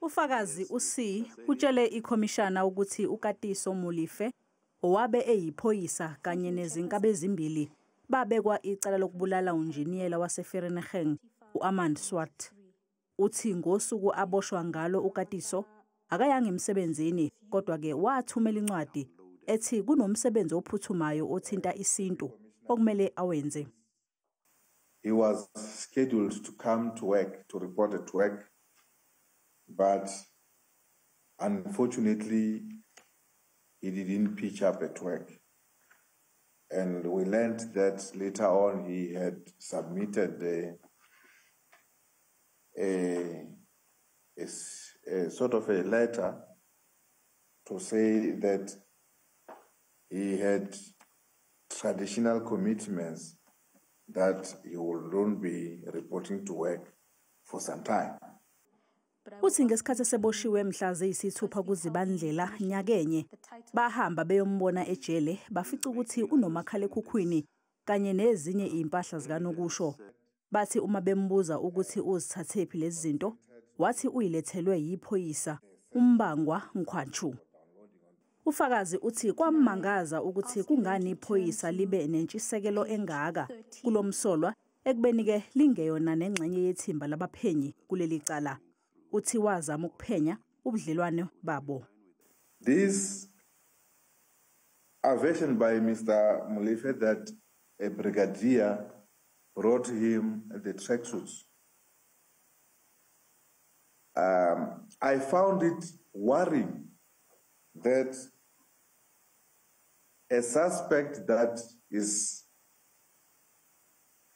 Ufakazi uC utshele ikhomishana ukuthi uKatiso Molefe, owabe eyiphoyisa, kanye nezinkabi ezimbili babekwa icala lokubulala unjiniyela waseVereeniging u-Armand Swart. Uthi ngosuku aboshwa ngalo uKatiso akayanga emsebenzini, kodwa-ke wathumela incwadi ethi kunomsebenzi ophuthumayo othinta isintu okumele awenze. He was scheduled to come to work, to report at work, but unfortunately, he didn't pitch up at work. And we learned that later on he had submitted a sort of a letter to say that he had traditional commitments that he will not be reporting to work for some time. Uthi ngesikhathi eseboshiwe mhla ziyisithupha kuZibandlela nyakenye, bahamba beyombona ejele, bafica ukuthi unomakhalekhukhwini kanye nezinye izimpahla zikanokusho. Bathi uma bembuza ukuthi uzithathephi lezi zinto, wathi uyilethelwe yiphoyisa uMbangwa Nkhwatshu. Ufakazi uthi kwammangaza ukuthi kungani iphoyisa libe nentshisekelo engaka kulomsolwa ekubeni-ke lingeyona nengxenye yethimba labaphenyi kuleli cala. Uthi wazama ukuphenya ubudlelwane babo. This assertion by Mr. Molefe that a brigadier brought him the tracksuits, I found it worrying that a suspect that is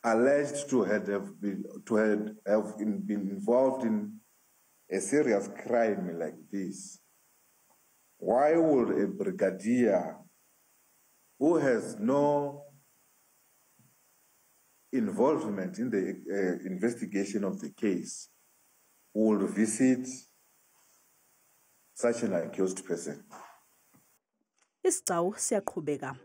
alleged to have been involved in a serious crime like this, why would a brigadier who has no involvement in the investigation of the case would visit such an accused person? Isigcawu siyaqhubeka.